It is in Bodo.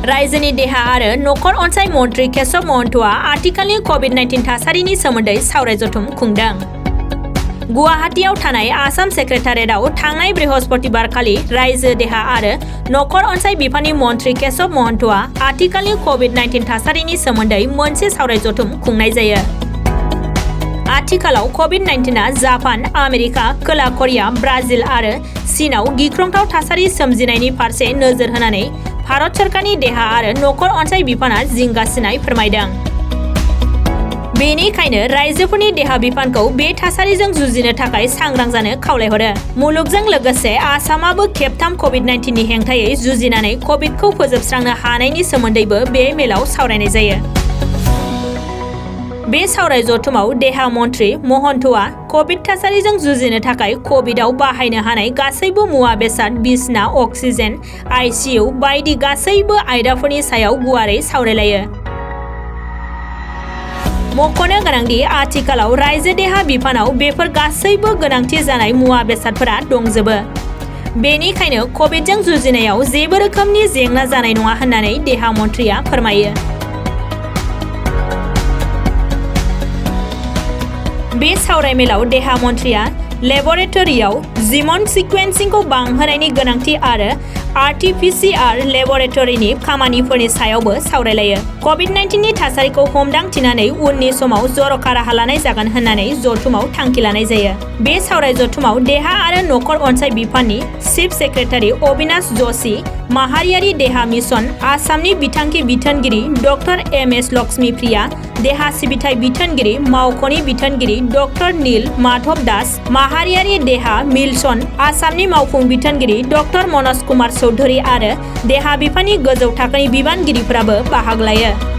रायजोनि देहा आरो नखर अनसाय मन्थ्रि केशव महन्तआ आथिखालनि कभिड-19 थासारिनि सोमोन्दै सावराय जथुम खुंदों। गुवाहाटीआव थानाय आसाम सेक्रेटारियेटआव थांनाय बृहस्पतिबारखालि रायजो देहा आरो नखर अनसाय बिफाननि मन्थ्रि केशव महन्तआ आथिखालनि कभिड-19 थासारिनि सोमोन्दै मोनसे सावराय जथुम खुंनाय जायो। आथिखालाव कभिड-19आ जापान, आमेरिका, खोला करिया, ब्राजिल आरो चीनआव गिख्रंथाव थासारि सोमजिनायनि फारसे नोजोर होनानै भारत सरकारनि देहा आरो नखर अनसाय बिफानआ जिंगासिनाय फोरमायदों। बेनिखायनो रायजोफोरनि देहा बिफानखौ बे थासारिजों जुजिनो थाखाय सांग्रां जानो खावलायहरो। मुलुगजों लोगोसे आसामाबो खेबथाम कभिड-19नि हेंथायै जुजिनानै कभिडखौ फोजोबस्रांनो हानायनि सोमोन्दैबो बे मेलाव सावरायनाय जायो। बे सावराय जथुमाव देहा मन्थ्रि महन्तआ कभिड थासारिजों जुजिनो थाखाय कभिडआव बाहायनो हानाय गासैबो मुवा बेसाद, बिसना, अक्सिजेन, आइसिइउ बायदि गासैबो आयदाफोरनि सायाव गुवारै सावरायलायो। मख'नो गोनांदि आथिखालाव रायजो देहा बिफानाव बेफोर गासैबो गोनांथि जानाय मुवा बेसादफोरा दंजोबो। बेनिखायनो कभिडजों जुजिनायाव जेबो रोखोमनि जेंना जानाय नङा होननानै देहा मन्थ्रिया फोरमायो। बे सावरायमेलाव देहा मन्थ्रिया लेबरेटरियाव जिन'म सिक्वेन्सिंखौ बांहोनायनि गोनांथि आरो आर-टि-पि-सि-आर लेबरेटरिनि खामानिफोरनि सायावबो सावरायलायो। कभिड-19नि थासारिखौ हमदांथिनानै उननि समाव जर'खा राहा लानाय जागोन होननानै जथुमाव थांखि लानाय जायो। बे सावराय जथुमाव देहा आरो नखर अनसाय बिफाननि चिफ सेक्रेटारि अबिनाश जशि, माहारियारि देहा मिशन आसामनि बिथांखि बिथोनगिरि डक्टर एम.एस. लक्ष्मीप्रिया, देहा सिबिथाय बिथोनगिरि मावख'नि बिथोनगिरि डक्टर नील माधव दास, माहारियारि देहा मिशन आसामनि मावफुं बिथोनगिरि डक्टर मनज कुमार चौधुरी आरो देहा बिफाननि गोजौ थाखोनि बिबानगिरिफोराबो बाहागो लायो।